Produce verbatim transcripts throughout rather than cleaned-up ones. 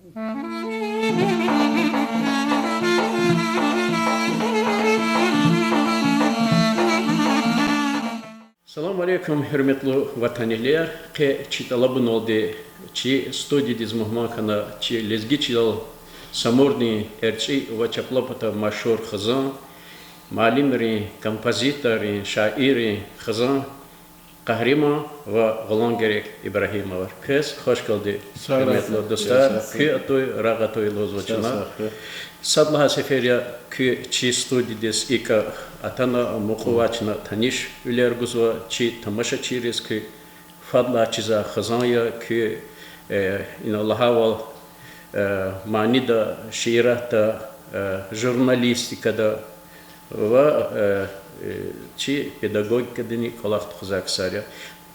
Салам алейкум, гьуьрметлу ватанэгьлияр! Къе чи тӀалабуналди чи студиядиз мугьман хьана чи лезги чилел Самурдин эрчӀи ва чапла пата машгьур хизан, муаллимрин, композиторрин, шаиррин хизан Къагьриман ва Гъулангерек Ибрагьимовар. Квез хвашкалди, гьуьрметлу дустар, куь атуй, рагъ атуй лугьузва чна. Сад лагьай сефер я куь чи студиядиз икӀ атана, мукьувай чна танишвилер гузва, чи тамашачийриз куь фадлай чизвай хизан я, куь, э, ина лагьайвал, э, манида, шииратда, э, журналистикада ва, э, э, чи педагогикадани кӀвалах тухузвай ксар я.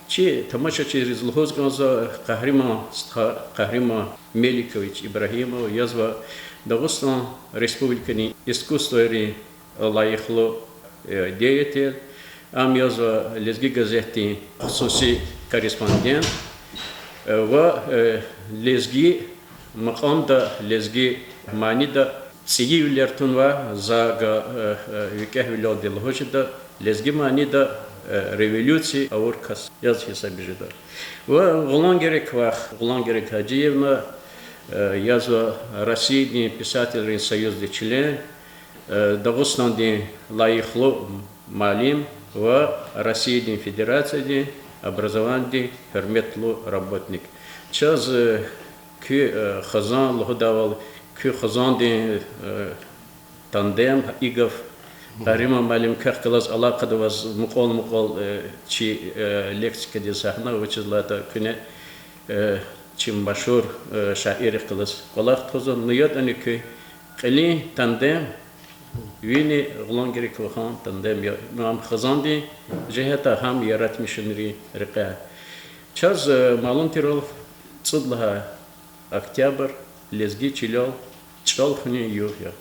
Чи тамашачийриз лугьуз кӀанзава, Къагьриман стха, Къагьриман Меликович Ибрагьимов язва Дагъустан Республикадин искусствойрин лайихлу, э, деятель, ам язва Лезги газетдин хсуси корреспондент, э, ва, э, лезги макьамда, лезги манида цӀийивилер тунвай, за гьа, э, э, викӀегьвилелди лугьуз жеда, лезги манида, э, революция авур кас яз гьисабиз жеда. Ва Гъулангерек вах, Гъулангерек Гьажиевна, э, язва Россиядин писателрин союздин член, э, Дагъустандин лайихлу муаллим ва Россиядин Федерациядин образованидин гьуьрметлу работник. Чаз, э, куь, э, хизан лугьудайвал, куь хизандин, э, тандем, и гаф, Къагьриман муаллим, квехъ галаз алакъада аваз мукьвал-мукьвал, э, чи, э, лексикадиз гьахьна, вучиз лагьайтӀа куьне, э, чи машгьур, э, шаиррихъ галаз кӀвалах тухузва, ну ятӀани куь кьилин тандем, вини Гъулангерек вахан тандем я, гьам хизандин жигьетдай, гьам яратмишунрин рекьяй. Чаз, э, малум тирвал, цӀуд лагьай октябрь лезги чилел чӀал хуьнин югъ я.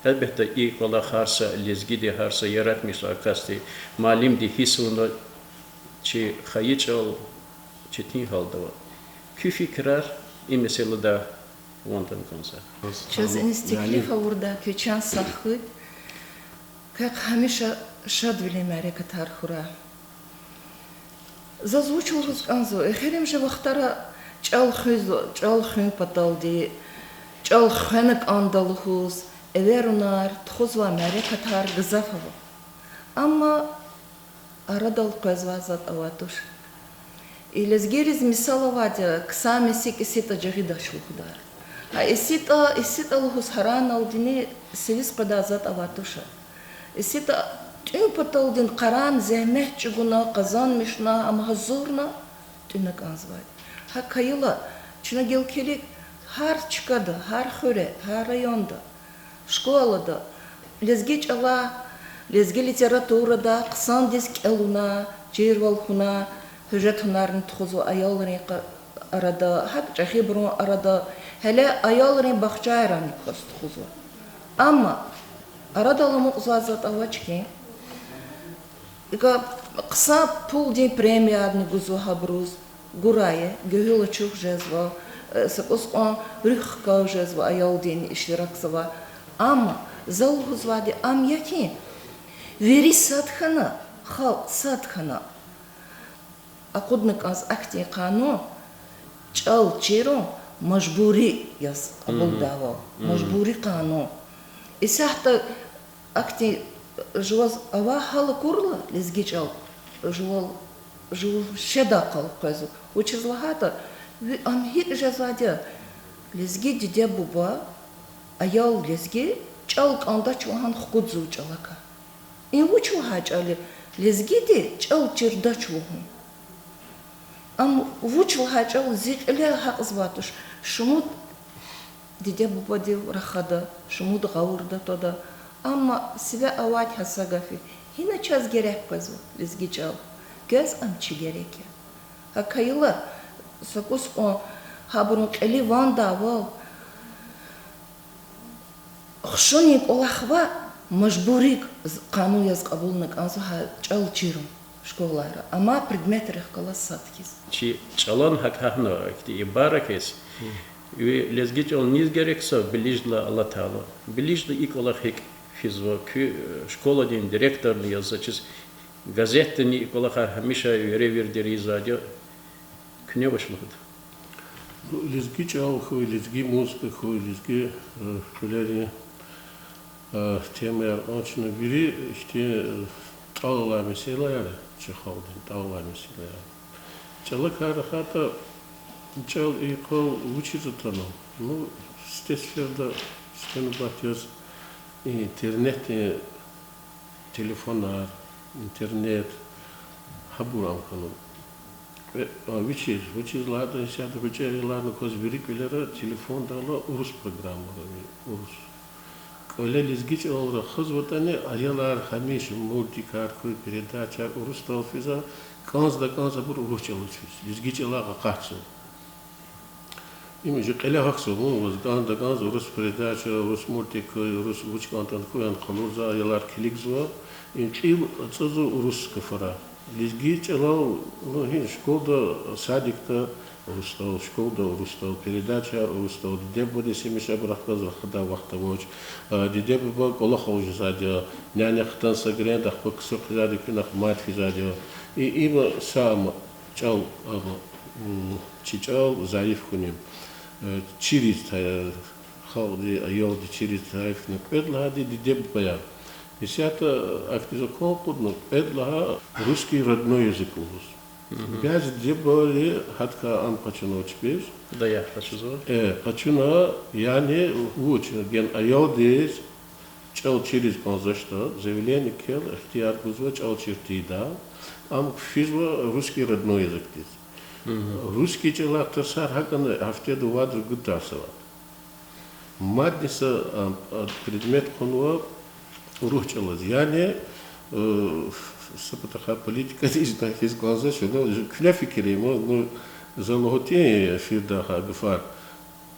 Гьелбетда, и кӀвалах гьар са лезгиди, гьар са яратмишзавай касди, муаллимди гьисс авуна, чи хайи чӀал четин гьалда ава. Куь фикирар и месэладай ван атана кӀанзава. Чаз иниз теклиф авурда, куь чан сагъ хьуй. Квехъ гьамиша шадвилин мярекатар хьурай. Заз вуч лугьуз кӀанзава, эхиримжи вахтара чӀал хуьз-, чӀал хуьн паталди, чӀал хвена кӀанда лугьуз, эверунар, тухузвай мярекатар гзаф ава. Амма арадал къвезвай затӀ авай туш. И лезгийриз мисал авайди я, ксан месикӀ иситӀа жагъидач лугьудай. Гьа иситӀа, иситӀа лугьуз гьараналдини сивиз къведай затӀ авай туш. ИситӀа тӀуьн паталдин къарагъна зегьмет чӀугуна, къазанмишна, ам гьазурна тӀуьна кӀанзавайди. ГьакӀ хьайила, чна гила килиг, гьар чкада, гьар хуьре, гьар районда, школада лезги чӀалай, лезги литературадай хъсандиз кӀелунай, чирвал хьунай гьуьжетунарни тухузва аялрин къа-, арада, гьакӀ чӀехибурун арада, гьеле аялрин бахчайрани кваз тухузва. Амма арадал амукьзавай затӀ авач хьи. ИкӀ хъсан пулдин премиярни гузва гьабуруз, гурай, гуьгьуьл ачух жезва, э, са кӀус кьван руьгь хкаж жезва аялдин иштиракзавай. Амма за лугьузвайди ам я хьи, вири сад хьана, халкь сад хьана, акъудна кӀанз ахьтин къанун, чӀал чирун мажбури яз кьабулдайвал, мажбури къанун. Исятда ахьтин жуваз авай гьал акурла, лезги чӀал жувал, жув шедай къал къвезва. Вучиз лагьайтӀа, ви-, ам гьикӀ жезвайди я, лезги диде-буба, аял лезги, чӀал кӀандач лагьана хкудзава чӀалакай. И вуч лагьай чӀал я, лезгиди чӀал чирдач лугьун? Ам вуч лагьай чӀал, зи кьилел гьакьзавай туш, шумуд диде-бубадив рахада, шумуд гъавурда твада. Амма сиве авайд гьа са гаф я: гьина чаз герек къвезва лезги чӀал? Квез ам чи герек я. ГьакӀ хьайила, са кӀус кьван гьабурун кьили вандайвал, хушунин кӀвалах ваъ, мажбурик з-, къанун яз кьабулна кӀанзава гьа чӀал чирун школайра, амай предметрихъ галаз сад хьиз. Чи чӀалан гьакӀ гьахьна, ихьтин ибара хьиз, Ви лезги чӀал низ герек са билиждалай алатайла? Билижда и кӀвалах гьикӀ физва? Куь, э, школадин директорни яз, заз чиз, газетдани и кӀвалахар гьамиша веревирдер ийизвайди я. Куьне вуч лугьуда? Ну, лезги чӀал хьуй, лезги музыка хьуй, лезги, э, кӀвалерин, э, темаяр кьван чна вири ихьтин, э, тӀал алай месэлаяр, чи халкьдин тӀал алай месэлаяр. ЧӀалакай рахайтӀа, чӀал и къал вучиз атана? Ну, сифте сеферда, сифте нубатда яз, и интернетдин, телефонар, интернет, гьабур ам хьана. Э, а, вучиз, вучиз лагьайтӀа, исятда гъвечӀи аяларни кваз вири кӀвалера телефондайла урус программаяр ава, урус. КӀвале лезги чӀалал рахазватӀани, аялар гьамиша мультикар хьуй, передачаяр урусдал физва, кӀанзда-кӀанз абур урус чӀалаз физ, лезги чӀалай акъатзава. Им жи кьиле гьахьзава, вун ваз кӀанда-кӀанз урус передача, урус мультик, урус вуч кӀантӀани хьуй, ан къалурзава, аялар килигзава, им кьил ацӀузва урус гафарай. Лезги чӀалал, ну, гьи школада, садикда урусдал, школада урусдал, передачаяр урусдал, диде-бубадиз гьамиша абур рахказ рахадай вахт авач. А, диде-буба кӀвалахал жезвайди я, няня хтана са гренда, ахпа ксу хъийизвайди, куьнахъ мад физвайди я. И, им са ам чӀал, ам, м, чи чӀал зайиф хьунин, э, чириз та-, халкьди, аялди чириз зайиф хьунин. Кьвед лагьайди диде-бубаяр. Исятда ахьтин закон акъудна, кьвед лагьай русский родной язык лугьуз. Бязи диде-бубайри гьадакай ам къачунва чпиз. Даях къачузва. Э, къачуна, яни вуч, ген аялдиз чӀал чириз кӀанзавачтӀа, заявление кхьена, ихтияр гузва чӀал чир тийидай. Ам физва русский родной языкдиз. Русский чӀалай тарсар гьакӀни гьафтеда вад-ругуд тарс авайди. Мадни са, а, а, предмет кьунва урус чӀалаз. Яни, э, са патахъай политикадиз хьиз кӀанзавач, ну, куьне фикир ая, ну, за лугьуди эфирда гьа гафар.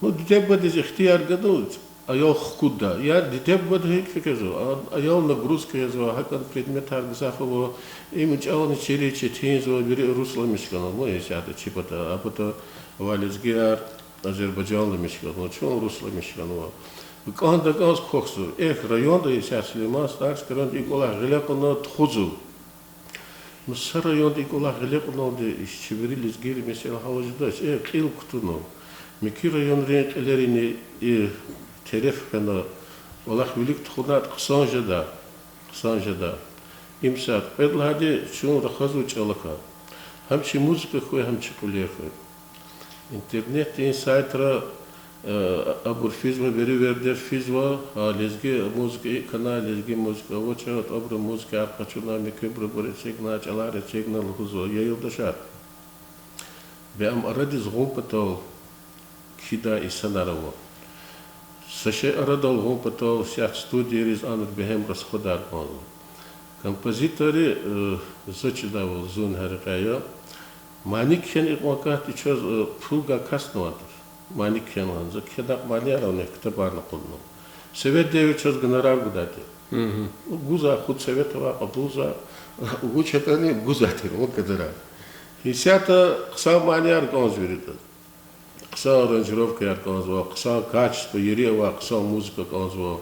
Ну, диде-бубадиз ихтияр гана аял хкудда. Я диде-бубади гьикӀ фикирзава? А, аял нагрузка язва, гьакӀан предметар гзаф ава, им чӀални чириз четинзава, вири урусламиш хьанва, ну, исятда чи пата, а пата авай лезгияр азербайжанламиш хьанва, чун урусламиш хьанва. КӀанда-кӀанз квахьзава. Эхь, районда исятда Сулейман-Стальский районда и кӀвалах гъиле кьуна тухузва. Ну, са районда и кӀвалах гъиле кьуналди, и чи вири лезгийрин месэла гьаваз жедач, э, кьил кутуна. Муькуь районрин кьилерини и тереф хьана, кӀвалах вилик тухунайтӀа хъсан жеда, хъсан жеда. Им сад. Кьвед лагьайди чун рахазва чӀалакай. Гьам чи музыка хьуй, гьам чи кьуьлер хьуй. Интернетдин сайтра, э, абур физва, веревирдер физва, а, лезги музыка, и канал лезги музыка авач, абуру музыкаяр къачуна, муькуьбурубур эцигна, чӀалар эцигна лугьузва, я юлдашар. Бес ам арадиз гъун патал кхьидай инсанар ава. Са шей арадал гъун патал исятда студийриз анр бегьем расходар кӀанзава. Композиторри, э, заз чидайвал, зун гьа рекьяй я, мани кхьена икьван катди чаз, э, пул гайи касни авайди туш. Мани кхьена лагьана, за кхьенвай манияр авуна, ктабарни акъудна. Совет девирда чаз гонорар гудайди тир. Гузвай, хуьн совет авай, кьабулзавай, вуч ятӀани гузвай тир, вун кадарар. Исятда хъсан манияр кӀанзава виридаз. Хъсан аранжировкаяр кӀанзава, хъсан качество, ери авай хъсан музыка кӀанзава.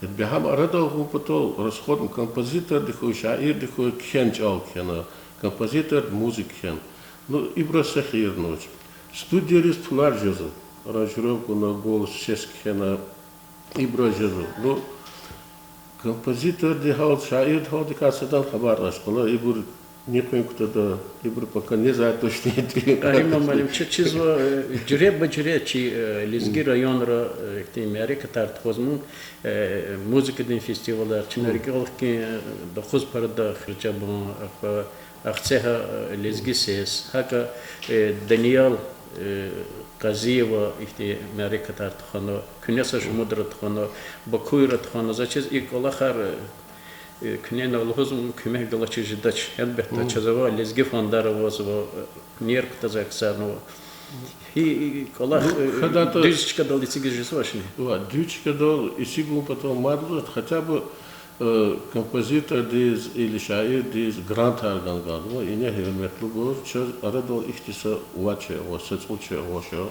Бес гьам арадал гъун патал расходни, композиторди хьуй, шаирди хьуй, кхьена чӀал кхьена, композиторди музыка кхьена. Ну, ибуруз са хийирни авач. Студийриз пулар жезва, аранжировка авуна, голос, сес кхьена, ибуруз жезва. Ну, композиторди гьал, шаирди гьалдикай садан хабар авач, къвалал ибур ни къуьн кутада, ибур пока не знаю точно. Римма муаллим, чи чизва, э, жуьреба-жуьре чи, э, лезги районра, э, ихьтин мярекатар тухузму, э, музыкадин фестивалар, чна рикӀел хкин, э, Докъузпарада Хиржабан, ахпа Ахцегьа, э, лезги сес, гьакӀа, э, Даниял, э, Къазиева ихьтин мярекатар тухвана, куьне са шумудра тухвана, Бакуйра тухвана, заз чиз и кӀвалахар, э, куьне лугьуз куьмек галачиз жедач. Гьелбетда, чаз авай лезги фондар авазва, э, нерк таз аксарнава. Гьи кӀвалах, э, дуьз чкадал эцигиз жезвачни? Ва дуьз чкадал эцигун патал мад лугьуз, хотя бы, э, композитордиз или шаирдиз грантар гана кӀанзава, ина, гьуьрметлубур, чаз арадал ихьтин са вад чи ава, са цӀуд чи ава ша.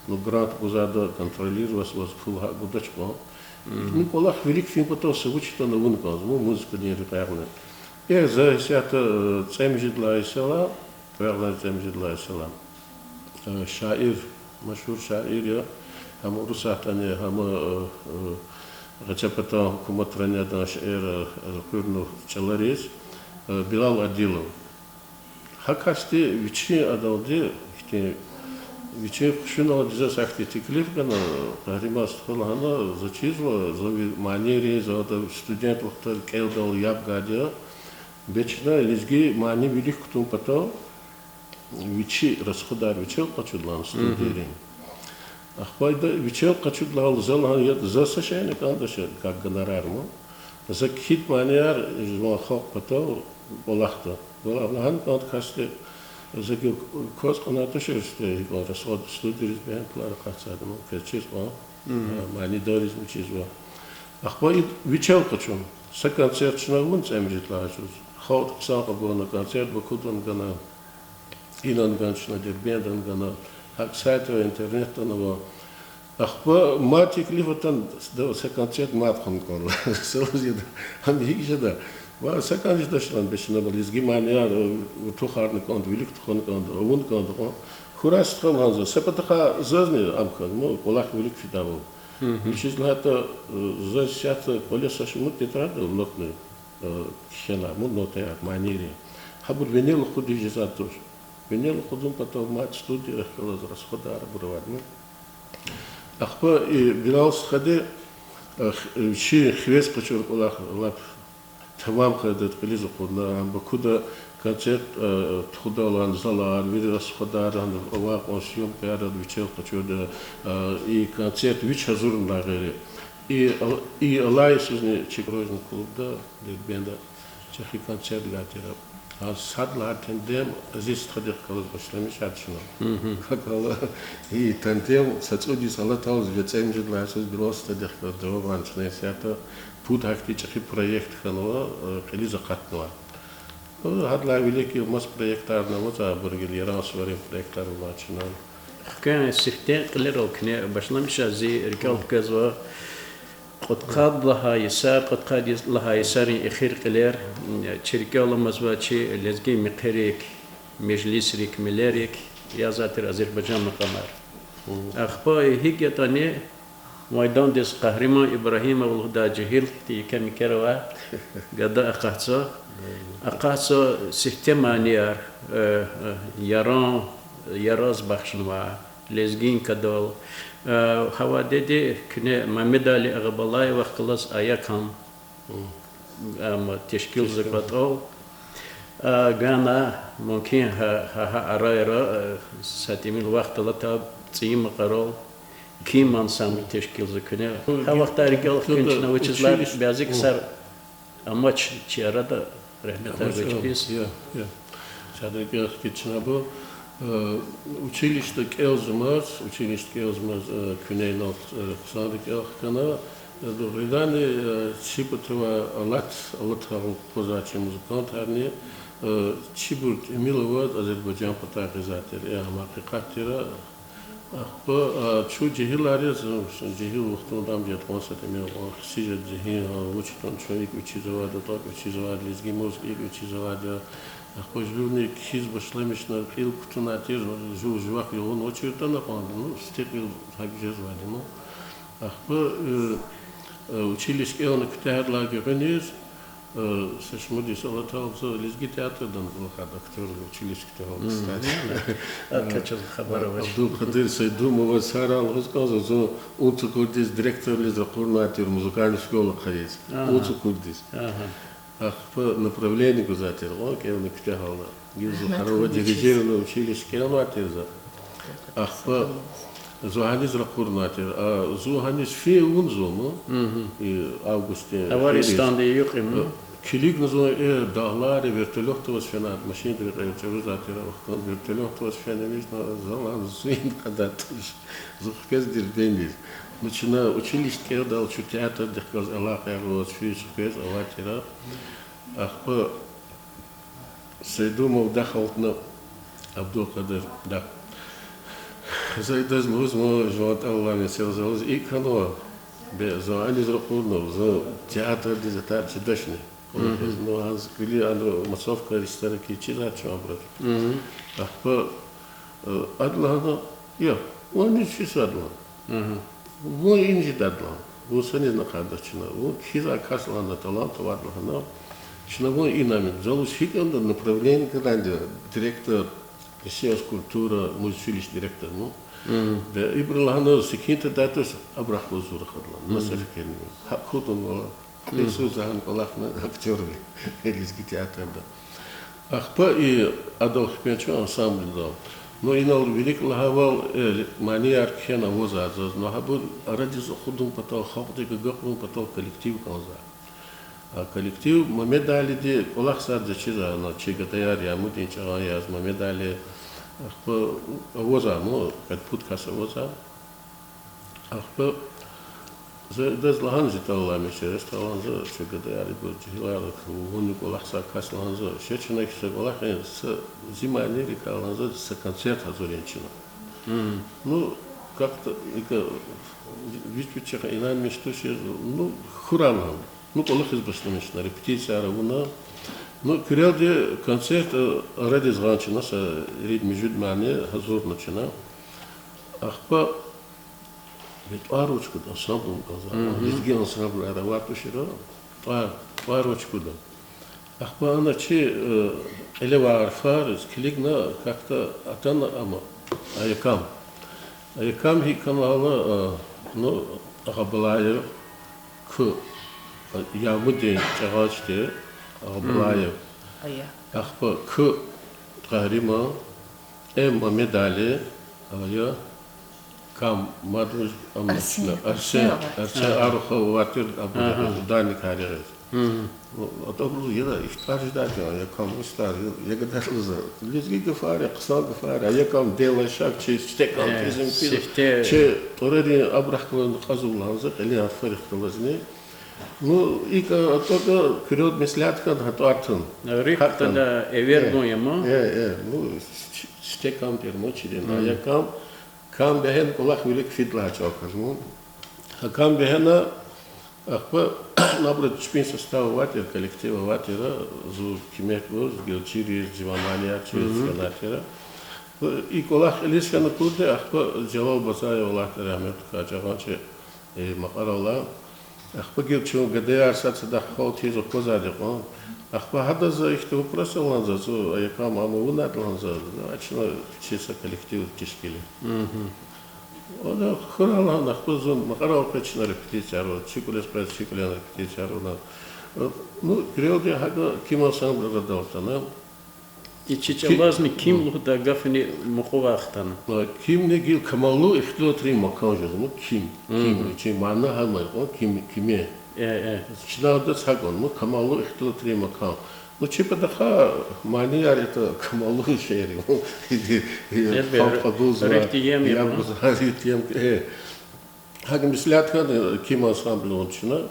Ну, грант гузвайда контролировать ийиз пул гьакӀ гудач кьван. Ну, кӀвалах вилик фин патал са вуч ятӀани авун кӀанзава музыкадин рекьяйни. Эхь, за исятда, э, цӀемуьжуьд лагьай йисалай, кьве агъзурни цӀемуьжуьд лагьай йисалай, э, шаир, машгьур шаир я, гьам Урусатдани, гьам, э, э, Къецепатан гьукуматрани адан шейэр, э, элкъуьрна чӀалариз, э, Билал Адилов. Гьа касди вичин адалди, ихьтин, вичин хушуналди заз ахьтин теклиф гана, Къагьриман стха, лагьана, за чизва, за ви манийрин, за ада студент вахтара кӀелдайвал яб гайиди я, бес чна лезги мани вилик кутун патал вичи расходар вичел къачуда лагьана студийрин. Ахпа ида вичел къачуда лагьайла за лагьана, я, за са шейни кӀандач, как гонорар ман. За кхьид манияр жуван халкь патал кӀвалахда. Валлагь, лагьана кӀанда касди, за гила кваз кьунайтӀа шерсте, гьикьван расход студийриз бегьем пулар акъатзавайди ман, квез чиз кьван, манидарризни чизва. Ахпа ид вичел къачун. Са концерт чна авуна цӀемуьжуьд лагьай йисуз. Халкьди хъсан кьабулна, концерт Бакудани гана, инани гана чна, Дербентдани гана, гьакӀ сайтра, интернетдани ава. Ахпа мад теклиф атана, да, са концерт мад хъувуна кӀанда. Са лугьуз яда, гьам гьикӀ жеда? Ва са кӀан жедач лагьана, бес чна лезги манияр, э, тухарна кӀанда, вилик тухвана кӀанда, авуна кӀанда кьван. Хьурай стха, лагьана заз, са патахъай зазни ам хьана, ну, кӀвалах вилик фидайвал. Вучиз лагьайтӀа, э, заз исятда кӀвале са шумуд тетрадь ава, нотный, э, кхьена, ну, нотаяр, манийрин. Гьабур винел акъудиз жезвайди туш. Винел акъудун патал мад студиядихъ галаз расходар абур авайди я. Ахпа и Билал стхади, э, х-, э, вичин хивез къачур кӀвалах лап тамам къайдада кьилиз акъудна, ам Бакуда концерт, э, тухудайла залар, вири расходар, ам авай кьван съёмкаяр вичел къачурда, э, и концерт вич гьазурна гъейри. И ал-, и алай йисузни чи дорожный клубда, Дербентда, чӀехи концерт гайитӀа, а сад лагьай тандем Азиз стхадихъ галаз башламишарна чна. Гьакӏ хьайила, и тандем са цӀуд йис алатайла, цӀемуьжуьд лагьай йисуз Билал стхадихъ галаз давамарна чна исятда пуд гьахьтин чӀехи проект хьанва, э, кьилиз акъатнавай. Гьадалай вилик маса проектарни авазвай, абур гила Яран суварин проектар авунай чна. Хквен сифте кьилерал куьне башламишай зи рикӀел хквезва кьудкъад лагьай йисар, кьудкъад лагьай йисарин эхир кьилер, чи рикӀел аламазва чи лезги мехъерик, межлисрик, мелерик язавай тир азербайжан макьамар. Ахпа гьикӀ ятӀани майдандиз Къагьриман Ибрагьимов лугьудай жегьил хьтин еке мекер авай гада акъатзава. Акъатзава сифте манияр, э, э, Яран, Яраз бахшнавай, Лезгинкадал, э, гьа вадеди куьне Мамедали Агъабалаевахъ галаз Аякан, ам тешкилзава кӀватӀал. А, гана, мумкин, гьа, гьа, гьа арайра, э, са тӀимил вахт алатай ЦӀийи Макьарал Ким ансамбль тешкилзава куьне. Гьа вахтара рикӀел хкин чна, вучиз лагьайтӀа бязи ксар амач чи арада, рагьметай гуьзчиз. Садрикъи хкичнабу, э, училищеда кӀелзамаз, училищеда кӀелзамаз, э, куьне инал, э, хъсан рикӀел хкана, э, дугъриданни, э, чи патавай алат, алатай къвезвай чи музыкантарни, э, чибур тӀимил аваз Азербайжан патай гъизвай тир, э, гьам гьакъикъат тир. Ахпа, а, чун жегьилар яз, жегьил вахтунда ам жеда кьван са тӀимил кьван, хци жеда зигьин, а, вуч ятӀани чун икӀ вичиз авайди, тӀвакӀ вичиз авайди, лезги музыка икӀ вичиз авайди. Ахпа жуьрни кхьиз башламишна, кьил кутунай тир, жув жувахъ югъун авачиртӀани кьван, ну, сифте кьил гьакӀ жезвайди, ну. Ахпа, э, э, училище кӀелна куьтягьайдалай гуьгъуьниз, э, са шумуд йис алатайла за лезги театрдани кӀвалахайди, актёрный училище куьтягьайла, кстати. Абдулкъадир Сайдумоваз сагърай лугьуз кӀанзава, зун унцукурдиз директорвилиз ракъурнавай тир музыкальный школа хъийиз. Унцукурдиз. Ахпа направление гузвай тир кьван кӀелна куьтягьайла. Гила зун Харвади дирижерный училище кӀелнавай тир за. Ахпа зун гьаниз ракъурнавай тир. А зун гьаниз фин авунзава ман. И августдин Аваристанда юкьи ман? Килигна зун, э, дагълар я, вертолётда аваз фена, машинда векьер чӀурузвай тир а вахтунда, вертолётда аваз фена вижна, за лагьана зун и кьадар туш. Зун хквез Дербентдиз. Ну, чна училище кӀелдайла чун театрдихъ галаз алакъаяр аваз физ хквез авай тир а. Ахпа Сайдумов дахъалтна, Абдулкъадир, да. За идаз лугьуз, ма жуван тӀалаб меселзалаз икӀ хьанва, бе, за аниз ракъурнава, за театрдиз атар чидачни. Кьулухъиз, ну, гьаз куьлуь анра массовка исторически чизвач абуруз. Ахпа, э, ада лагьана, я, вун низ чизвайди лагьана. Вун ин жедайди лагьана. Вун санизни акъатдач чна. Вун кхьизвай кас лагьана, талант авайди лагьана. Чна вун ина ман, за лугьуз, гьикӀ ана направление кӀанзавайди, директор, Министерство культуры, музучилищи директор, ну. Бе, ибуру лагьана, секин тадатуз, абурухъ галаз зур рахада лагьана. На са фикирни. ГьакӀ хьун тунва. Иисус, за гьана кӀвалахна актёрвилиз лезги театрда. Ахпа и адал хипенчу ансамблдал. Ну, инал вилик лагьайвал, э, манияр кхьена авазва заз. Ну, гьабур арадиз акъудун патал, халкьдик агакьун патал коллектив кӀанзава. А коллектив Мамедалиди кӀвалахзавайди заз чизва, ана чи гадаяр, Ямудин чӀагъан яз Мамедали, ахпа авазва, ну, кьвед-пуд кас авазва. Ахпа за идаз лагьана, зи тӀалаб меселзалаз, талгьана за, чи гадаяр, ибур жегьилар, вуна кӀвалахзавай кас, лагьана за, ше чна хьиз са кӀвалах ийин, са, зи манийрикай, лагьана за, са концерт гьазурин чна. Ну, как-то, ика, вич-вичехъ инанмиш тушиз, ну, хьурай лагьана. Ну, кӀвалахиз башламишна, репетицияр авуна. Ну, куьрелди концерт, э, арадиз гъана чна, са ирид-муьжуьд мани гьазурна чна. Ахпа, бе, тӀвар вуч куда, ансамблни кӀанзава. Лезги ансамблар авай тушир, тӀвар, тӀвар вуч куда. Ахпа ана чи, э, кьилевай арфариз килигна, как-то атана ам, Аякам. Аякам гьикӀ хьанва лагьайла, э, ну, Агъабалаев, К, э, Ямудин чӀагъанчи тир, Агъабалаев. Ахпа К, Къагьриман, М, Мамедали, ая, Кам, мад вуж ам, Арсен, Арсен, Арсен Арухов авай тир, абур ягъиз, ударникар ягъиз. АтӀа абуруз яда, ифтар жедайди я, Аякам, ифтар, я гадар лугьузва. Лезги гафар я, хъсан гафар я, Аякам, делай шаг, чи сифте кӀан, э, физим физ, сифте, чи тӀварарин абурухъ галазни кьазва лагьана за, кьилин арфарихъ галазни. Ну, икӀ атӀа куьрелди меслят хьана гьа тӀвар тун. РикӀ хтана эвер гун я ман. Э, э, ну, сифте кӀан тир ман чирин. Аякам, Кам бегьена кӀвалах вилик фида лагьай чӀал кваз ман. Гьа Кам бегьена, ахпа абуру чпин состав авай тир, коллектив авай тир, зун куьмек гуз, гилчириз, жуван манияр чириз фена тир. И кӀвалах кьилиз фена акурди, ахпа Жалал Базаев алай тир, рагьметлу, чӀагъанчи, э, Макьарал алай. Ахпа гила чун гадаяр сад-садахъ халкь тийиз аквазвайди кьван. Ахпа гьадаз ихьтин вопрос авуна за, зун, Аякам, ам авунвайди лагьана за, чна чи са коллектив тешкил. Ада хьурай лагьана, ахпа зун, Макьарал къвез чна репетицияр авуна, чи кӀвализ къвез чи кӀвалин репетицияр авуна. Ну, куьрелди гьакӀ Ким ансамбль арадал атана. И чи чӀалазни Ким лугьудай гафни мукьувай хтана. Кимни гила камаллу ихтилатрин макан жезва, ну, Ким. Ким, чи мана гьам я кьван, Ким, Киме. Чна адаз гьакӀ лагьана, ну, камаллу ихтилатрин макан. Ну, чи патахъай манияр ятӀа камаллу шейэр я. Халкь кьабулзавай, рехъ тием я, яб гузвай, рехъ тием, э. ГьакӀ меслят хьана Ким ансамбль авуна чна.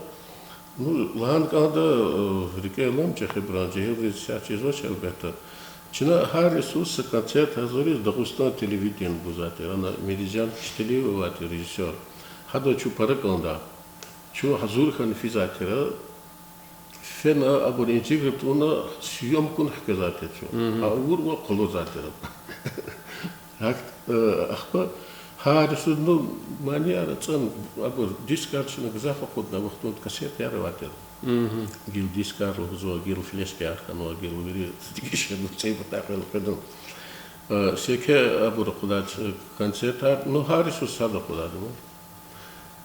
Ну, лагьана кӀанда, э, рикӀел алама чӀехибурун, жегьилриз исятда чизвач, гьелбетда. Чна гьар йисуз са концерт гьазуриз Дагъустан телевидениеда гузвай тир, ана Меридиан Кишталиев авай тир режиссёр. Гьадаз чун пара кӀанда. Чун гьазур хьана физвай тир, фена абур инжигра тавуна съёмкадиз хквезвай тир чун. Авурвал къалурзавай тир. Гьакӏ, э, ахпа гьар йисуз, ну, манияр ацӀана, абур дискар чна гзаф акъудна, а вахтунда кассетаяр авай тир. Гила дискар лугьузва, гила флешкаяр хьанва, гила вири дегишарна, цӀийи патахъ элкъведна. Э, секе абур акъудайди, э, концертар, ну, гьар йисуз сад акъудайди я.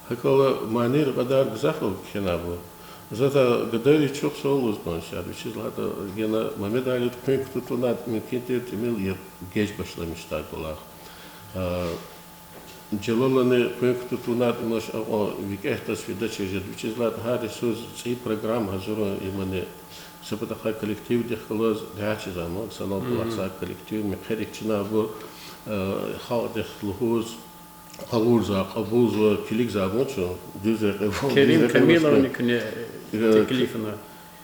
ГьакӀ хьайила манийрин кьадар гзаф ава кхьенвайбур. Заз гадайри чухсагъул лугьуз кӀанзава, вучиз лагьайтӀа гена Мамедалиди къуьн кутун тавунайтӀа, мумкин тир тӀимил я геж башламишдай кӀвалах. А, Жалалани къуьн кутун тавунайтӀа, имач акьван викӀегьдиз фидачир жеда, вучиз лагьайтӀа гьар йисуз цӀийи программа гьазурун имани, са патахъай коллективдихъ галаз дегьяч ийиз ама, санал кӀвалахзавай коллектив, мехъерик чна абур, а, халкьдихъ лугьуз, къалурзава, кьабулзава, килигзава чун, дуьз рекье, дуьз Керим Камиловани куьне, э, теклифна.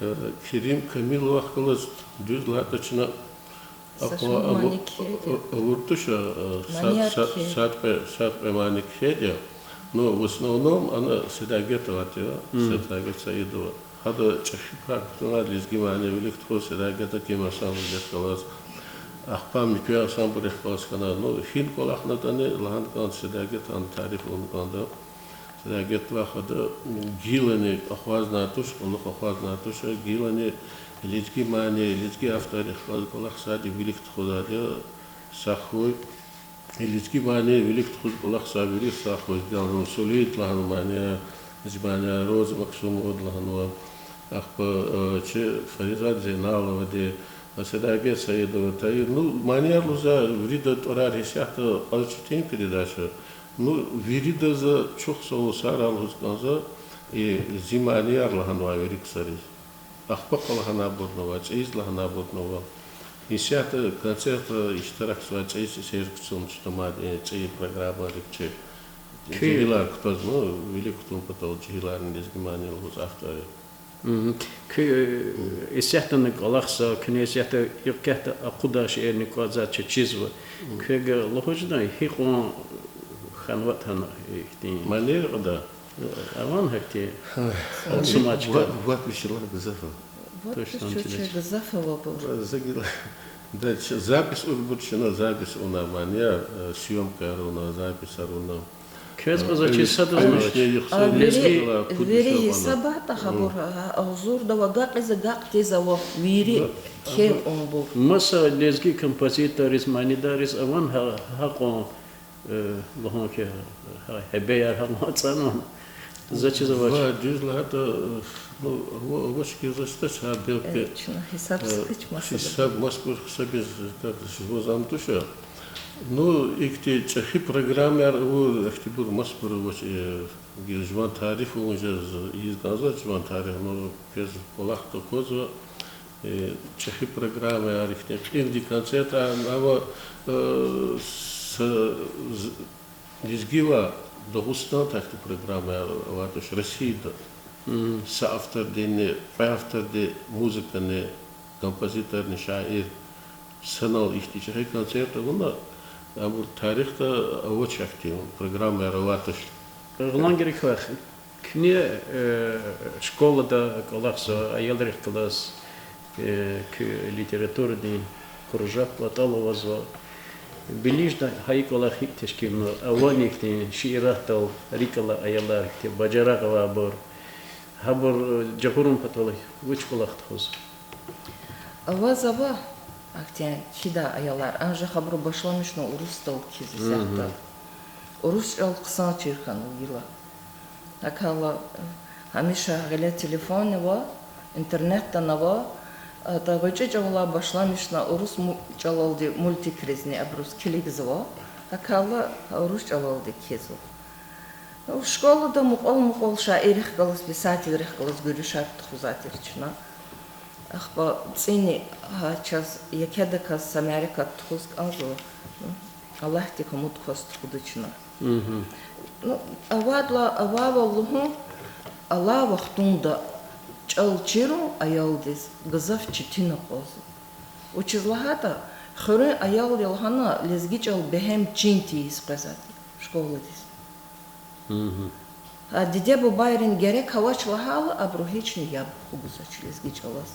Э, Керим Камиловахъ галаз, дуьз лагьайтӀа, чна Са шумуд мани кхьейди я. Авур туш, э, манияр кхьей, сад кьве, сад кьве мани кхьейди я. Ну, в основном ана Седагет аватӀа, Седагет Саидова. Гьада чӀехи пар кутуна лезги мани вилик тухуз Седагета ким ансамблдихъ галаз, ахпа муькуь ансамблрихъ галаз хьана. Ну, гьина кӀвалахнатӀани лагьана кӀанда, Седагетан тариф авуна кӀанда. Седагет вахада гилани акъвазнавай туш, кьулухъ акъвазнавай туш, гилани лезги мани, лезги авторрихъ галаз кӀвалахзавайди вилик тухузвайди я са хуй. Лезги мани вилик тухуз кӀвалахзавай вири са хуй, гьа Сулейд лагьана манияр, лезги манияр, Роза Максумовади лагьанва, ахпа, э, чи Фаризат Зейналовади, Седагет Саидова, Таир, ну, манияр лугьузвай вирида тӀварар исятда кьаз четин передача. Ну, вирида за чухсагъул, сагърай лугьуз кӀанзава, и зи манияр лагьанвай вири ксариз. Ахпа кьван лагьанайбурни ава, цӀийиз лагьанайбурни ава. Исятда концертра иштиракзавай цӀийи сесер кутун, чна мад цӀийи программайрик чи жегьилар кутазва, вилик кутун патал жегьиларни лезги мани лугьуз авторри. Куь, э, исятдани кӀвалахзава, куьне исятда икьгьайтӀа акъудай шейэрни кӀватӀзавай чаз чизва. Квевай лугьуз жеда, гьикьван хьанватӀа гьана ихьтин манияр кьада? Авани гьахьтин? Са вад, вад виш лагьай гзаф ава. Вад виш лагьай гзаф авайбур. За гила, да, запись авурбур чна запись авуна манияр, э, съёмкаяр авуна, записьар авуна. Квез кьазва чи садазни авач. Вири, вири гьисабайтӀа гьабур, а, агъзурдав агакьиз агакь тийиз ава вири кхьей кьванбур. Маса лезги композиторриз, манидариз авани гьа, гьакьван, э, лугьун хьи, гьа, гьебеяр гьакьван ацӀанвани? Заз чизвач. Ва дуьз лагьайтӀа, ну, ава-, авач хьиз заз чизвач, гьа белки, э, чна гьисаб, э, хъсанбур гьисабиз, так, жуваз ам туш. Ну, ихьтин чӀехи программаяр авур, ихьтинбур масабур авач, э, жуван тариф авун жез ийиз кӀанзавач, жуван тариф, ну, квез кӀвалахда аквазва, э, чӀехи программаяр, ихьтин кьилди концертар ава, э, са, з-, лезгивай Дагъустанда ихьтин программаяр авайди туш, Россияда. Са автордини, кьве авторди музыкани, композиторни, шаир, санал ихьтин чӀехи концерт авуна, абур тарихда авач, ахьтин программаяр авайди туш. Гъуьлуьнгерей квехъ, куьне, э, школада кӀвалахзава, аялрихъ галаз, э, куь литературадин кружок кӀватӀал авазва. Билижда гьа и кӀвалах гьикӀ тешкилнава, авани ихьтин шииратдал рикӀ алай аялар, ихьтин бажарагъ авайбур, гьабур, э, жагъурун патал вуч кӀвалах тухузва? Авазва, ахьтин чидай аялар, анжах абуру башламишна урусдал кхьиз исятда. Урус чӀал хъсан чир хьанва гила. ГьакӀ хьайила, гьамиша гъиле телефонни ава, интернетдани ава, атӀа гъвечӀи чӀавалай башламишна урус му-, чӀалалди мультикризни абуруз килигзава, гьакӀ хьайила урус чӀалалди кхьизва. Школада мукьвал-мукьвал шаиррихъ галаз, писателрихъ галаз гуьруьшар тухузвай тир чна. Ахпа цӀини гьа чаз екедаказ са мярекат тухуз кӀанзава. Аллагьдик умуд кваз тухуда чна. Ну, авайдалай авайвал лугьун, алай вахтунда чӀал чирун аялдиз гзаф четин акъвазва. Вучиз лагьайтӀа хуьруьн аялди лагьана лезги чӀал бегьем чин тийиз къвезвайди школадиз. Гьа диде-бубайрин герек авач лагьайла, абуру гьич ни яб хгузвач лезги чӀалаз.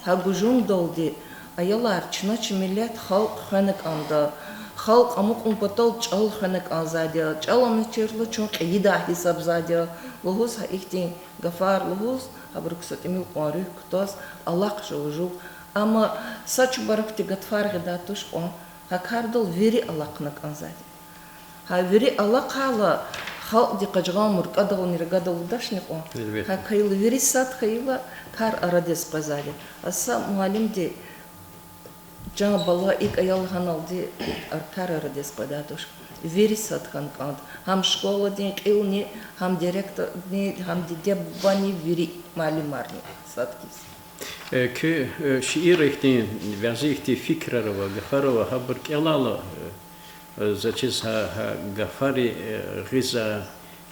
Гьа гужумдалди аялар чна чи миллет, халкь хвена кӀанда, халкь амукьун патал чӀал хвена кӀанзавайди я, чӀал амачирла чун кьейидай гьисабзавайди я лугьуз, гьа ихьтин гафар лугьуз, абурук са тӀимил кьван руьгь кутаз алахъ жув-жув. Амма са чубарукди гатфар гъидай туш кьван, гьа кардал вири алахъна кӀанзавайди. Гьа вири алахъайла, халкьди къажгъан муркӀадални рагадал удачни кьван. Гьелбетда. Гьа хьайила вири сад хьайила, кар арадиз къвезвайди. А са муаллимди чан бала икӀ ая лагьаналди, а кар арадиз къведай туш. Вири сад хьана кӀанда. Гьам школадин кьилни, гьам директорни, гьам диде-бубани, вири муаллимарни сад хьиз. Э, куь, э, шиирра ихьтин, вязи ихьтин фикирар ава, гафар ава, гьабур кӀелайла, э, заз чиз гьа, гьа гафари, э, гъизвай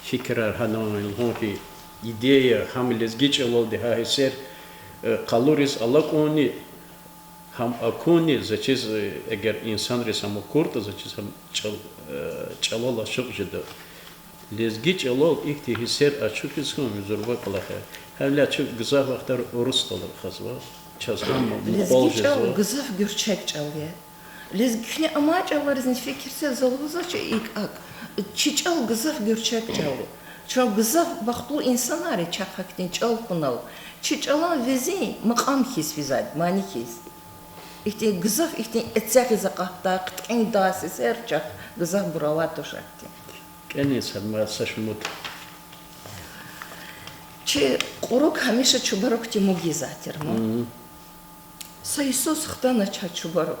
фикирар, гьадан лугьун хьи, идея, гьам лезги чӀалалди гьа гьиссер, э, къалуриз алакьунни, Гьам акуни заз чиз, э, эгер инсанриз гьам акуртӀа, заз чиз гьам чӀал-, э, чӀалал ашукь жеда. Лезги чӀалал ихьтин гьиссер ачухиз хьун зурба кӀвалах я. Гьавиляй чун гзаф вахтар урус чӀалал рахазва. Чаз гьам мукьвал жезва. Лезги чӀал гзаф гуьрчег чӀал я. Лезги, куьне амай чӀаларизни фикир це, за лугьузвач икӀ-акӀ. Чи чӀал гзаф гуьрчег чӀал я. Чун гзаф бахтлу инсанар я чахъ гьахьтин чӀал кьунал. Чи чӀалан везин макьам хьиз физвайди, мани хьиз. Ихьтин гзаф, ихьтин эцягъиз акъатдай, хъиткьиндай сесер чахъ гзафбур авай туш ахьтин. КӀани са ма-, са шумуд. Чи кьурук гьамиша чубарукди муг ийизвай тир ма. Са йисуз хтанач гьа чубарук.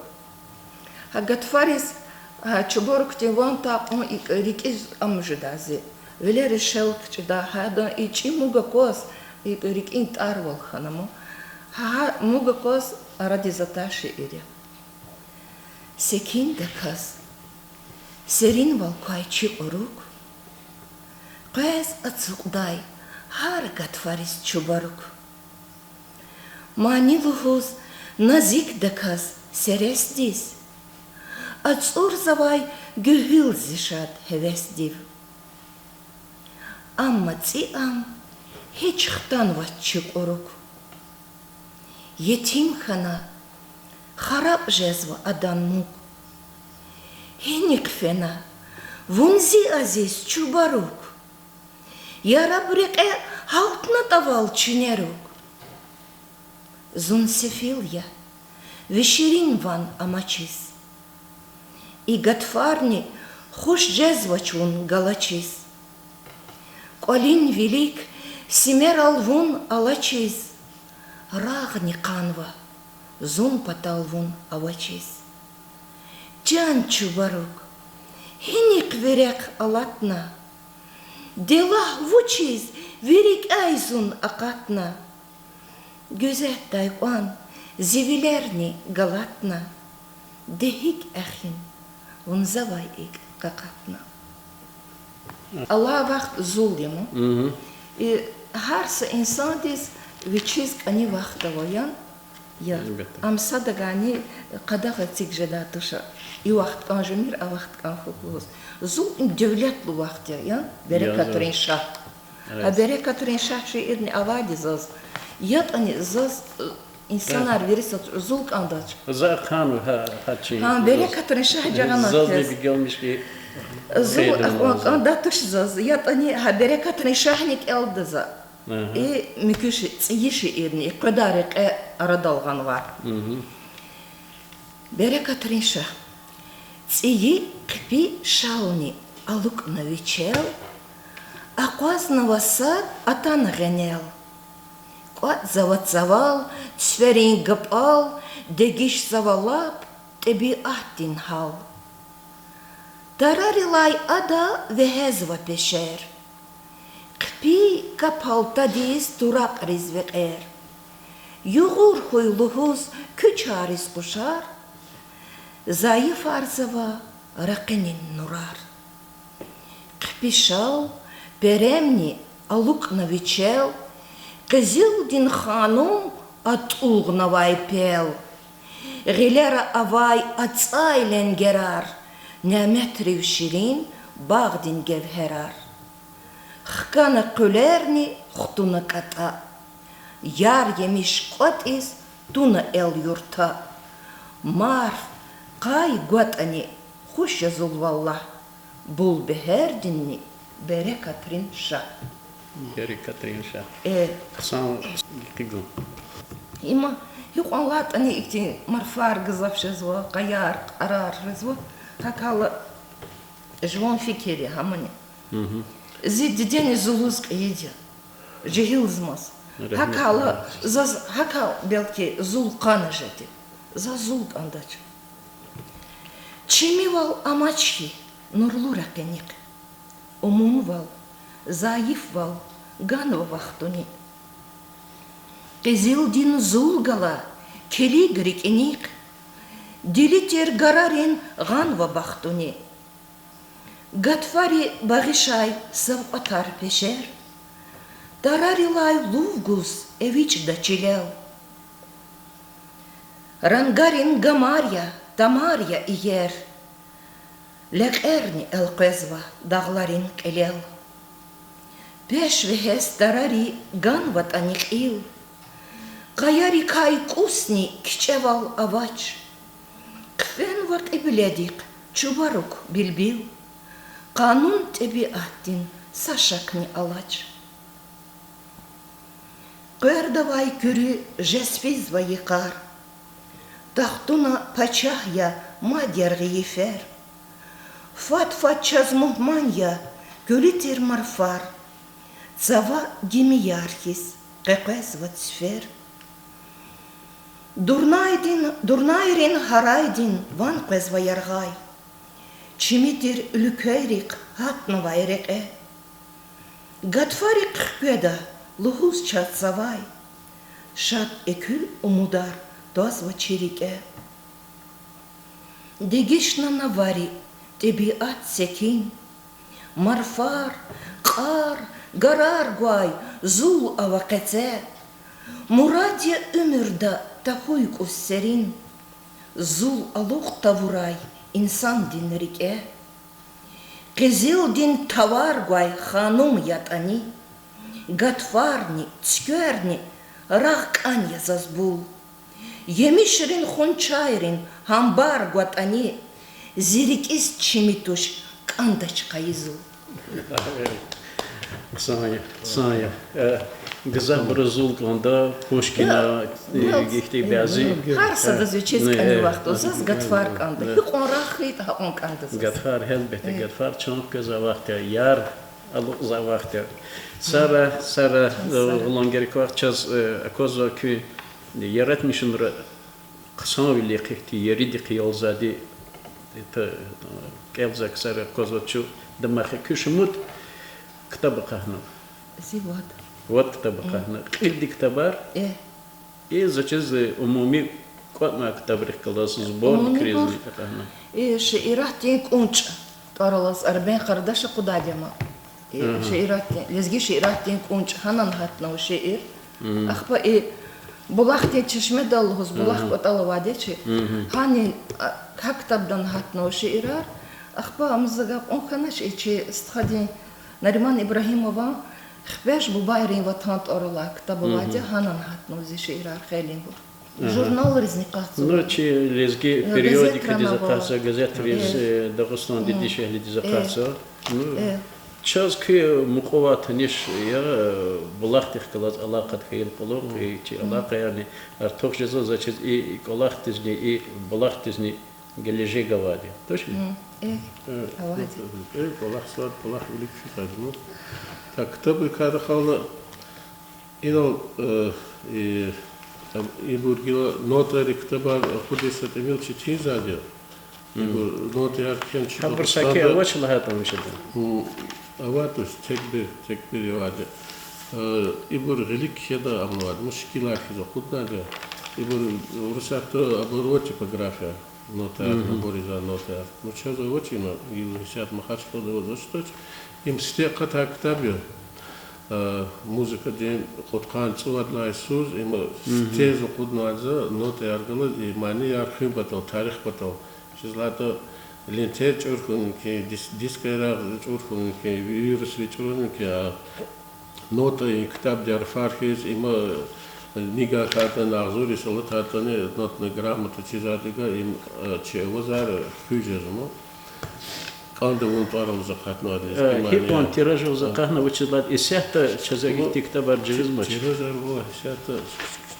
Гьа гатфариз, гьа чубарукдин ван такьун икӀ рикӀиз ам жедай зи. Вилериз шел хъчӀидай, гьадан ичӀи муг акваз, икӀ рикӀин тӀарвал хьана ма. Гьа, гьа муг акваз арадиз атай шиир я. Секиндаказ серинвал квай чи кьурук, къвез ацукьдай гьар гатфариз чубарук. Мани лугьуз назикдаказ сересдиз, ацӀурзавай гуьгьуьл зи шад гьевесдив. Амма цӀи ам гьич хтанвач чи кьурук. Етим хьана, харап жезва адан муг. Гьинихъ фена вун, зи азиз чубарук? Яраб рекье гьалтнатӀа вал чинерук. Зун сефил я, ви ширин ван амачиз. И гатфарни хуш жезвач вун галачиз. КӀвалин вилик симерал вун алачиз, рагъни къанва зун патал вун авачиз. Чан чубарук, гьинихъ ви рехъ алатна? Де лагь, вучиз ви рикӀяй зун акъатна? Гуьзетдай кьван зи вилерни галатна, де гьикӀ эхин вун завай икӀ къакъатна? Алай вахт зул я ма. И гьар са инсандиз вичиз кӀани вахт ава, яни? Я. Ам садавайни къадагъа эциг жедай туш, и вахт кӀан жемир, а вахт кӀан хьухь лугьуз. Зул им девлетлу вахт я, яни? Берекатрин шагь. Гьа Берекатрин шагь шиирни авайди заз. ЯтӀани заз, э, инсанар вири сад зул кӀандач. За ахъанва гьа, гьа чи. Гьа, Берекатрин шагь жагъана заз квез. Зул ахъан кӀандай туш заз. ЯтӀани гьа Берекатрин шагьни кӀелда за. И муькуь ши-, цӀийи шиирни, и къведай рекье арадал гъанвай. Берекатрин шагь. ЦӀийи хъипи шални алукӀна вичел, акъвазнава сад, атана гъенел. КӀватӀзава цавал, цуьферин гапӀал, дегишзава лап тӀебиатдин гьал. Тарарилай ада вегьезва пешер, хъипи капал тадиз туракьриз векьер. Югъур хьуй лугьуз куьчариз къушар, зайифарзава ракъинин нурар. Хъипи шал, перемни алукӀна вичел, къизилдин ханум атӀугънавай пел. Гъилера авай ацӀай ленгерар, няметрив ширин багъдин гевгьерар. Хкана къуьлерни хтуна кӀатӀа, яр емиш кӀватӀиз туна эл-юртда. Марф, къай гватӀани хуш я зул валлагь, бул бегьердинни Берекатрин шагь. Берекатрин шагь. Э. Хъсан гьикьван. Има гьикьван лагьайтӀани ихьтин марфар гзаф жезва, къаяр, кьарар жезва. ГьакӀ хьайила жуван фикир я гьамани. Зи дидени зулуз кьейиди я, жегьилзамаз. ГьакӀ хьайила заз гьакӀ белки зул кьана жеди. Заз зул кӀандач. Чимивал амач хьи нурлу ракъинихъ, умунвал, зайифвал ганва вахтуни. Къизилдин зул гала килиг рикӀинихъ, дили тир гарарин гъанва бахтуни. Гатфари багъишай савкьватар, пешер, тарарилай лув гуз эвичӀда чилел. Рангарин гамар я, тамар я иер, лекьерни элкъвезва дагъларин кьилел. Пеш вегьез тарари ганватӀани кьил, къаярикай кӀусни кичӀевал авач. Хъфенва кьибледихъ чубарук билбил, къанун тӀебиатдин са шакни алач. Къвердавай куьруь жез физва йикъар. Тахтуна пачагь я мад яргъи йифер. Фад-фад чаз мугьман я куьлуь тир марфар. Цава гимияр хьиз къекъвезва цифер. Дурнайдин, дурнайрин гьарайдин ван къвезва яргъай. Чими тир уьлквейрихъ гьатнавай рекье. Гатфарихъ хкведа лугьуз чаз цавай. Шад экуь умудар твазва чи рикӀе. Дегишна на вари, тӀебиат секин. Марфар, кьар, гарар гвай зул ава къеце. Мурад я уьмуьрда тахьуй кӀус серин. Зул алукь тавурай инсандин рикӀе. Къизилдин тавар гвай ханум ятӀани, гатфарни, цуькверни рагъ кӀан я заз бул. Емишрин, хунчайрин гьамбар гватӀани, зи рикӀиз чими туш, кӀандач къайи зул. Хъсан я, хъсан я. Э, гзафбуруз зул кӀанда, Пушкина, э, гьихьтин бязи. Гьар садаз вичиз кӀани вахтунда, заз гатфар кӀанда. Гьикьван рагъ хьайитӀа, гьакьван кӀанда заз. Гатфар, гьелбетда, гатфар чан хквезвай вахт я, яр алукьзавай вахт я. Сара, Сара, э, гъилан герек вахт чаз, э, аквазва куь яратмишунра хъсанвилихъ ихьтин еридихъ ялзавайди, э, кӀелзавай ксари аквазва чун, дамахи. Куь шумуд ктаб акъахьнава? Зи вад. Вад ктаб акъахьна. Кьилди ктабар? Э. И заз чиз, э, умуми кӀватӀнавай ктабрихъ галаз, сборникризни акъахьна. И шииратдин кӀунчӀ тӀвар алаз Арбен Къардаш акъудайди я ман. И шииратдин, лезги шииратдин кӀунчӀ, гьанани гьатнава шиир. Ахпа и Булахдин чешмедал лугьуз, булах кӀватӀал авайди я чи. Гьанин, а, гьа ктабдани гьатнава шиирар. Ахпа ам за гьакьван хьанач, и чи стхадин, Нариман Ибрагьимован Хипеш бубайрин ватан тӀвар алай ктаб авайди я, гьанани гьатнава зи шиирар хейлин гур. Журналризни акъатзава. Ну, чи лезги периодикадиз акъатзава, газетриз, э, Дагъустандин дишегьлидиз акъатзава. Ну, чаз куь мукьувай таниш я, э, булахдихъ галаз алакъа хьайила кьулухъ, и чи алакъаярни артух жезва, заз чиз и, и кӀвалахдизни, и булахдизни гележег авайди я. Точно? Э, булах сад, булах вилик физвайди я. Так, ктабрикай рахайла, инал, э, и, ибур гила нотайрин ктабар акъудиз са тӀимил четинзавайди я. Ибур нотаяр кхьена чи Дагъустанда. Гьабур саки авач лагьайтӀа вуч ятӀа? Авай туш, текбир, текбир авайди я. Э, ибур гъилик кхьена амайди, мус шикилар хьиз акъуднавайди я. Ибур Урусатда абур ава типография, нотаяр, набор из нотаяр. Ну, чаз авач ина, и исятда Махачкъалада авазвач. Им сифте акъатай ктаб я. Э, музыкадин кьудкъанни цӀувад лагьай йисуз, им сифтез акъуднавайди я, нотаяр галаз, и манияр хуьн патал, тарих патал. Чиз лагьайтӀа, лентаяр чӀур хьун мумкин, дис-, дискаяр чӀур хьун мумкин, вирусри чӀурун мумкин, а нотаяр ктабдин арфар хьиз, има, э, нигагьайтӀани, агъзур йис алатайтӀани, нотная грамота чизвайди я, им, э, чи авазар хуьз жезва. КӀанда вун тӀвар алаз акъатнавайди я. Э, гьикьван тираж алаз акъатна, вучиз лагьайтӀа исятда чаз гьихьтин ктабар жагъизмач. Тиражар ва исятда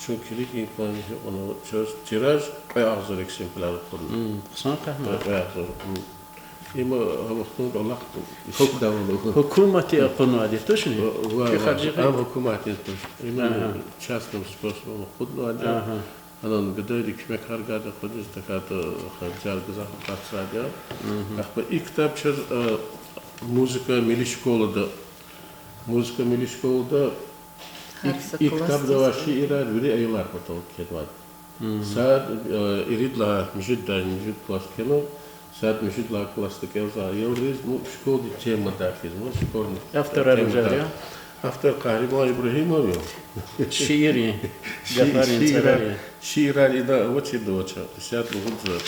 чун килигин кван гьикьван чаз тираж кьве агъзур экземпляр акъудна. Хъсан акъатна. Кьве агъзур. Има гьа вахтунда алахъ ишдавул. Гьукуматди акъуднавайди, точно? Ва, ва, ам гьукуматдин туш. Има частным способом акъуднавайди. Анан гадайри куьмек гьаргайди акъудиз, тахьайтӀа харжар гзаф акъатзавайди я. Ахпа и ктаб чаз, э, музыка милли школада, музыка милли школада и ктабда авай шиирар вири аялар патал кхьенвайди. Сад, э, ирид лагьай, муьжуьд лагьай, муьжуьд класс кхьенва, сад муьжуьд лагьай классда кӀелзавай аялриз, ну, школдин темадай хьиз, ну, школьный темадай. Авторар жагъири я? Автор Къагьриман Ибрагьимов я. Шиирин, ши-, гафарин, шиирар, цӀарарин. Шиирар идан авачирдавач, исятда лугьуда.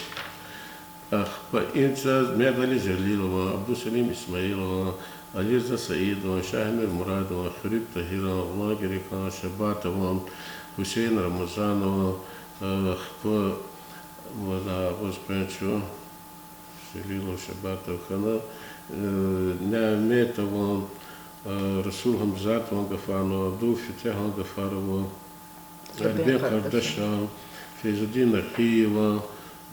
Ахпа им чаз Мегьдали Жалилован, Абдусалим Исмаилован, Алирза Саидован, Шагьмир Мурадован, Хуьруьг Тагьиран, Гъулан Герекан, Шабатован, Гьусейн Рамазанован, ахпа вада гъуз къвен чу, Жалилов, Шабатов хьана, э, Няметован, э, Расул Гьамзатован гафарнава, Абдул Фетягьан гафарнава, Арбен Къардашан, Фейзудин Нахиеван,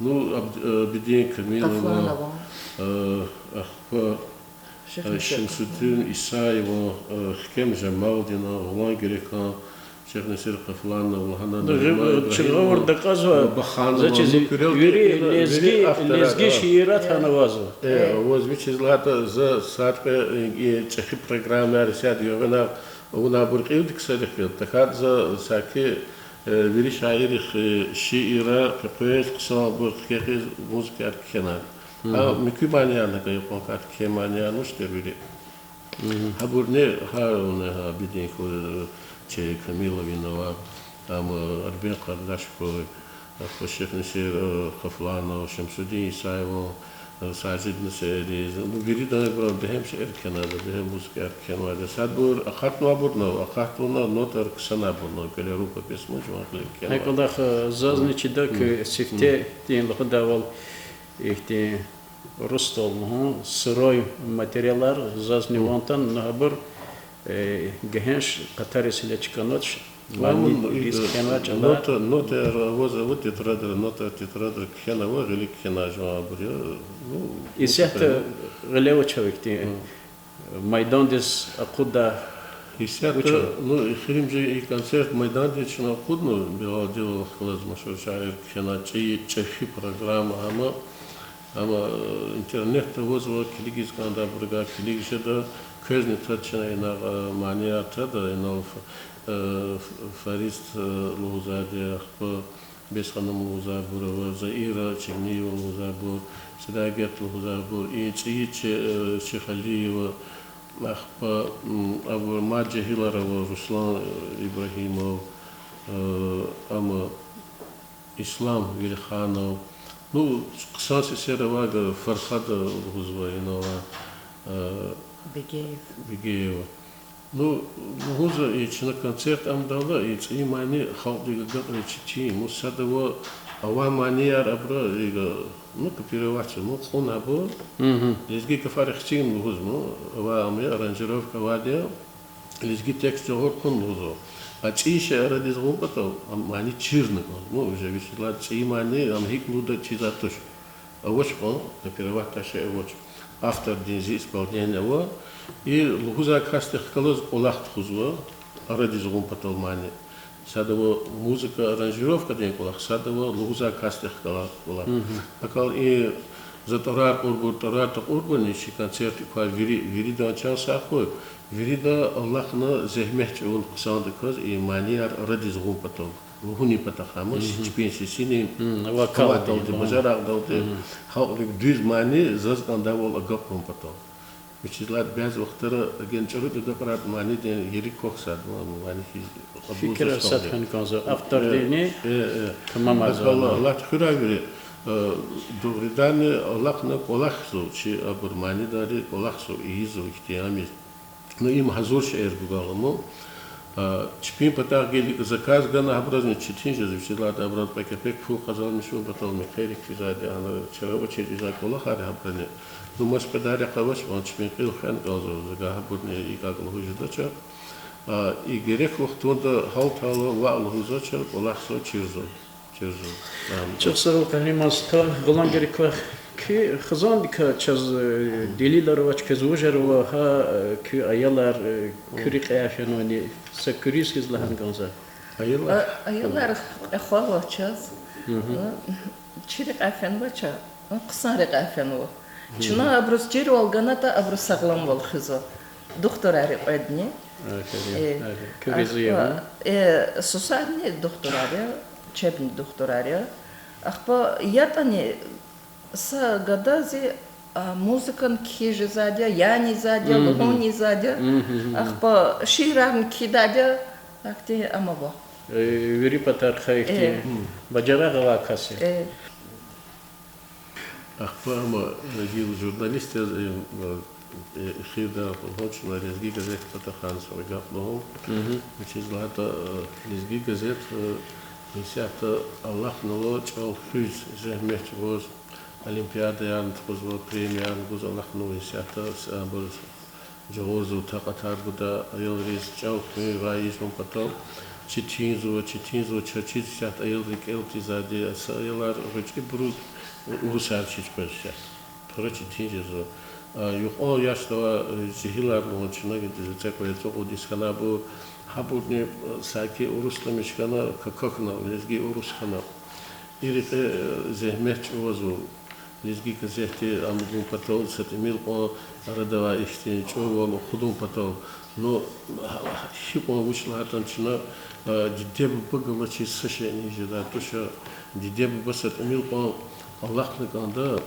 ну, Абд-, э, Абидин Камилован, Къафланован, э, ахпа, э, Шемсудин Исаеван, э, Хкем Жамалдинан, Гъулан Герекан, Шихнесир Къафланов, лагьана, Нарима Ибрагьимова, чиргъавурда кьазва, Бабаханова, за чиз ну, куьрелди вири лезги, вири авторар, лезги шиирар гьана авазва. Э, аваз вичиз лагьайтӀа за сад кьве, э, чӀехи программаяр исятда югъ-, авунвайбур кьилди ксарихъ я, тахьайтӀа за саки, э, вири шаиррихъ, э, шиирар къекъвез, хъсанбур хкягъиз, музыкаяр кхьенай. А муькуь маниярни гьакӀ я, кьван кат кхьей маниярни вуч тир вири. Гьабурни гьа, гьа Абидин хьуй, чи Камиловин ава, ам Арбен Къардаш хьуй, ахпа Шихнесир, э, Къафланов, Шемсудин Исаеван, э, Сажид Насириз, ну, виридан ибур бегьем шиир кхьенвайди, бегьем музыкаяр кхьенвайди. Садбур акъатнавайбурни ава, акъатнавай нотаяр ксанвайбурни ава, кӀвале рукописьни жуван кьилив кхьенвайди. ГьакӀ кӀвалах, э, зазни чида хьи, сифте тин лугьудайвал, ихьтин рустал, гьа, сырой материалар зазни ван тан, ну, гьабур, э, гегьенш къатариз гьеле чканач, мани, э, риз кхьенвай чӀалар. Нота, нотаяр аваз ава, тетрадра, нота тетрадра кхьенва, гъилик кхьенай жавабар я. Ну, исятда гъиле авач ихьтин майдандиз акъуддай. Исятда, ну, эхиримжи и концерт майдандиз чна акъудна, Билалдин вахъ галаз машгьур шаир кхьенвай чӀехи программа, амма, амма, э, интернетда авазва, килигиз кӀандайбурувай килиг жеда, квезни тада чна инагъ, э, манияр тада, инал ф-, э, ф-, фарист, э, лугьузвайди, ахпа Бесханум лугьузвайбур ава, Заира Чегьниева лугьузвайбур, Седагет лугьузвайбур, и ЦӀийи Че-, э, Чехалиева, ахпа, м, абур мад жегьилар ава, Руслан, э, Ибрагьимов, э, ам, Ислам Велиханов. Ну, хъсан сесер авайди Фархад лугьузва, инал, э, Бегеев. Бегеев. Ну, лугьузва, и чна концерт амдайла, и ЦӀийи мани халкьдихъ агакьарун четин, ну, садавай авай манияр абура, и, ну, копировать, ну, кьуна абур. Лезги гафар эхцигна лугьуз, ну, авай ам я, аранжировка авайди я, лезги текст жагъур кьуна лугьузва. А цӀийи шей арадиз гъун патал, ам мани чирна кӀанз, ну, уже вичиз лагьайтӀа цӀийи мани, ам гьикӀ лугьуда чизвай туш. Авач кьван, копировать таши авач. Автордин зи исполнение ава. И лугьузвай касдихъ галаз кӀвалах тухузва, арадиз гъун патал мани. Садавай музыка, аранжировкадин кӀвалах, садавай лугьузвай касдихъ галаз кӀвалах. ГьакӀ хьайила и за тӀварар кьурбур, тӀварар такьурбурни чи концерт квай вири, виридан чан сагъ хьуй, вирида алахъна зегьмет чӀугун хъсандаказ и манияр арадиз гъун патал. Лугьунин патахъай, амма чпин сесинин къуватдалди, бажарагъдалди, халкьдихъ дуьз мани заз кӀандайвал агакьун патал. Вучиз лагьайтӀа бязи вахтара ген чӀуру тӀуьдакьрат манидин ери квахьзава, мани хьиз абур фикирар сад хьана кӀанзава автордини, тамамарзава. Аллагьди хуьрай вири, дугъриданни алахъна кӀвалахзава чи абур манидари, кӀвалахзава, ийизва ихьтин ам я. Ну, им гьазур шейэр гугайла, ну, чпин патахъ гила заказ гана, гьабуразни четин жезва, вучиз лагьайтӀа абурал кьве кепек пул къазанмишун патал мехъерик физвайди, гьана чара очередь ийизвай кӀвалахар я гьабурани. Ну, маса кьведай рехъ авач, ам чпин кьил хвена кӀанзава, за гьабурни икӀ лугьуз жедач. И герек вахтунда гьалтайла ваъ лугьузвач, кӀвалахзава, чирзава. Чухсагъул, Къагьриман стха, Гъулан Герек квай. Куь хизандикай чаз, э, делилар авач, квез вужар ава, гьа, э, куь аялар, э, куь рекьяй фенвани, са куьруьз хьиз лагьана кӀанзава. Аялар? А, аялар кьве хва ава чаз. Чи рекьяй фенвач, хъсан рекьяй фенва. Чна абуруз чирвал ганатӀа, абуру сагъламвал хуьзва. Духтурар я кьведни. Аферин, аферин. Куь рази я, э, сусарни духтурар я, чебни духтурар я. Ахпа ятӀани са гадази А, музыкани кхьиз жезвайди я, яни ийизвайди я, лугьунни ийизвайди я. Ахпа шиирарни кхьидайди я, ахьтин ам ава. Э, вири патарихъай ихьтин бажарагъ авай кас я. Ахпа ам, э, гила журналист яз, э, э, эхирда гьа чна Лезги газет патахъай са гаф лугьун. Вучиз лагьайтӀа, э, Лезги газет, э, исятда алахънава чӀал хуьз, зегьмет чӀугваз, олимпиадаярни тухузва, премиярни гуз алахънава исятда, с-, абур жагъурзава, такьатар гуда аялриз чӀал хуьн, гъайи ийизун патал. Четинзава, четинзава, чаз чиз исятда аялрин кӀел тийизвайди, са аялар гъвечӀибуру урусар чиз къвез исятда. Пара четин жезва. А, юкьван яшда авай, э, жегьилар лугьун чна, цӀекьвед, цӀукьуд йис хьанвайбур, гьабурни, э, саки урус ламиш хьана, какахьна, лезги урус хьана. И рекье, э, зегьмет чӀугвазва. Лезги газетди ам гун патал, са тӀимил кьван арада авай ихьтин чӀурувал акъудун патал. Ну, гьикьван вуч лагьайтӀани чна, э, диде-буба галачиз са шейни жедай туш. Диде-буба са тӀимил кьван алахъна кӀанда,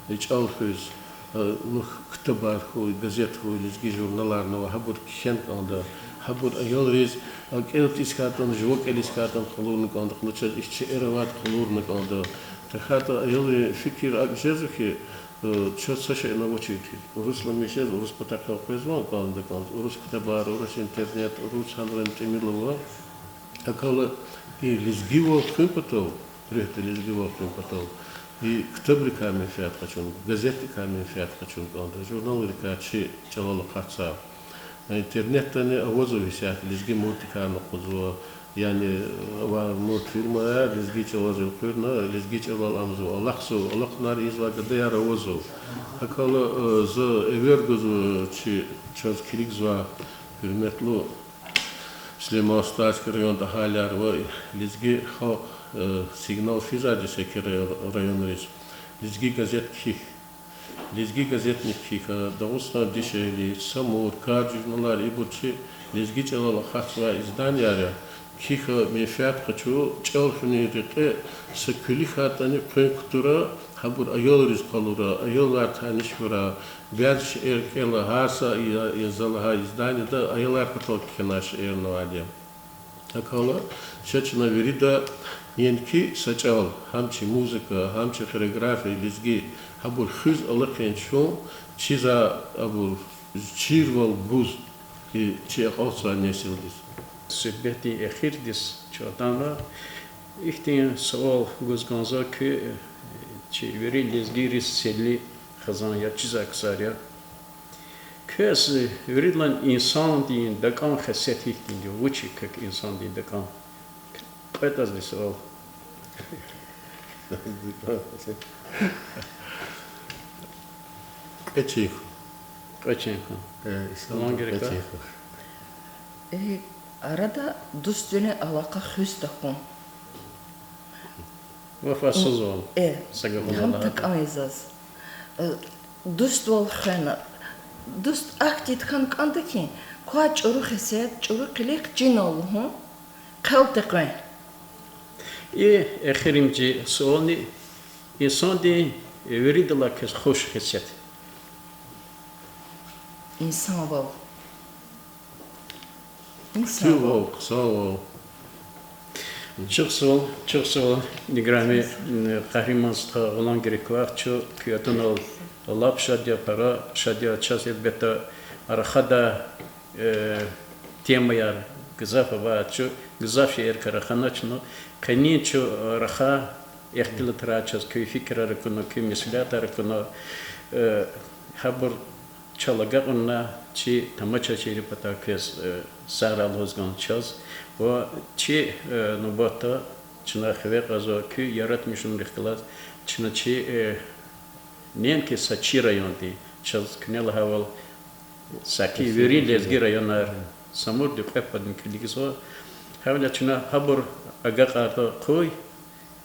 э, чӀал хуьз, э, ну, ктабар хьуй, газет хьуй, лезги журналарни ава, гьабур кхьена кӀанда, гьабур аялриз, э, кӀел тийиз хьайитӀани, жува кӀелиз хьайитӀани къалурна кӀанда, ну, чаз ихьтин шейэр авайди къалурна кӀанда. ТахьайтӀа аялрин фикир акӀ жезва хьи, э, чаз са шейни авачир хьиз. Урус ламиш жез, урус патахъай къвезвани кӀанда кӀанз, урус ктабар, урус интернет, урус гьанрин тӀимил ава. ГьакӀ хьайила и лезгивал хуьн патал, руьгьда лезгивал хуьн патал, и ктабрикай менфят къачун, газетрикай менфят къачун кӀанда, журналрикай чи чӀалал акъатзавай. Интернетдани авазва исятда, лезги мультикарни акъудзава, яни, ава мультфильмаяр, лезги чӀалаз элкъуьрна, лезги чӀалал амзава, алахъзава, алахъунар ийизвай гадаяр авазва. ГьакӀ хьайила, э, за эвер гузва чи, чаз килигзавай гьуьрметлу Сулейман-Стальский районда агьалияр ва лезги халкь, э, сигнал физвайди я саки район-, районриз. Лезги газет кхьихь. Лезги газетни кхьихь, э, Дагъустан дишегьли, Самур, Кар журналар, ибур чи лезги чӀалал акъатзавай изданияр я. Кхьихь, менфят къачу, чӀал хуьнин рекье са куьлуь хьайитӀани къуьн кутура, гьабур аялриз къалура, аялар таниш хьурай, бязи шейэр кӀела, гьар са я-, я-, за лагьай изданияда аялар патал кхьенвай шейэрни авайди я. ГьакӀ хьайила, ша чна вирида енки са чӀал, гьам чи музыка, гьам чи хореография, лезги, гьабур хуьз алахъин чун, чизвай абур чирвал гуз, и чи акьалтзавай несилдиз. Суьгьбетдин эхирдиз чун атанва, ихьтин суал гуз кӀанзава куь, чи вири лезгийриз селли хизан я, чизвай ксар я. Квез виридалай инсандин дакӀан хесет гьихьтинди я, вуч я квек инсандин дакӀан? КьветӀазди суал. Кьвечихъ. Кьвечихъ. Э, инсандин кьвечихъ. Э, арада дуствилин алакъа хуьз тахьун. Вафасузвал. Э, са гафуналди гьам такӀан я заз. Э, дуствал хвена. Дуст ахьтин хьана кӀанда хьи, квай чӀуру хесет, чӀуру къилих чинал лугьун, хъел текъвен. И эхиримжи суални, инсандин виридалай квез хуш хесет. Инсанвал. Инсанвал. Хъсанвал, хъсанвал. Чухсагъул, чухсагъул, играми, м, Къагьриман стха, Гъуьлан Герек вах, чун куь атунал лап шад я, пара шад я, чаз гьелбетда рахадай, э, темаяр гзаф ава, чун гзаф шейэрикай рахана чна, къенин чун, э, рахай ихтилатрай чаз куь фикирар акуна, куь меслятар акуна, э, гьабур чал агакьарна, чи тамашачийрин патай квез, э, сагърай лугьуз кӀан чаз. Ва чи, э, нубатда чна хиве кьазва куь яратмишунрихъ галаз, чна чи, э, неинки са чи райондин, чаз куьне лагьайвал, саки вири лезги районар, Самурдин кьве падни килигзава. Гьавиляй чна гьабур агакьарда хъуй,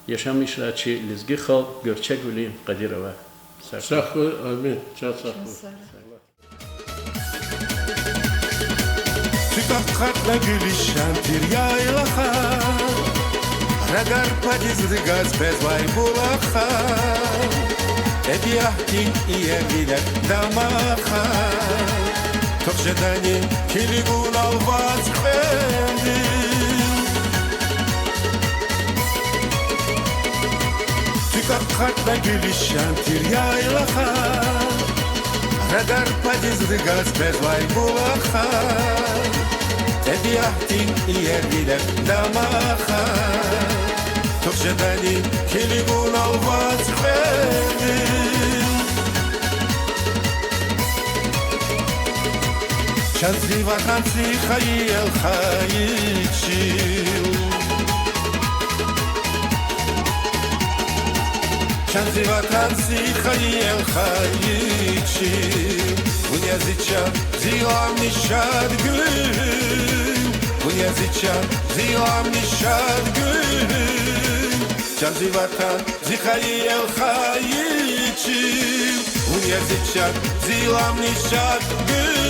яшамиш жезвай чи лезги халкь гуьрчегвилин къадир авай. Сагърай. Сагърай, амин. Чан сагърай. Куь такьатна гуьлуьшан тир яйлахар, рагар падиз ргаз къвезвай булахар. ТӀебиатдин иервилер, дамахар, тух жедани килигунал вацӀ кьведин. Туьк акъатна гуьлуьшан тир яйлахар, радар падиз ргаз къвезвай булахар. ТӀебиатдин иервилер, дамахар, тух жедани килигунал вацӀ кьведин. Чан зи ватан, зи хайи эл, хайи чил. Чан зи ватан, зи хайи эл, хайи чил. Вун я зи чан, зи иламни шад гуьгьуьл. Вун я зи чан, зи иламни шад гуьгьуьл. Чан зи ватан, зи хайи эл, хайи чил. Вун я зи чан, зи иламни шад гуьгьуьл.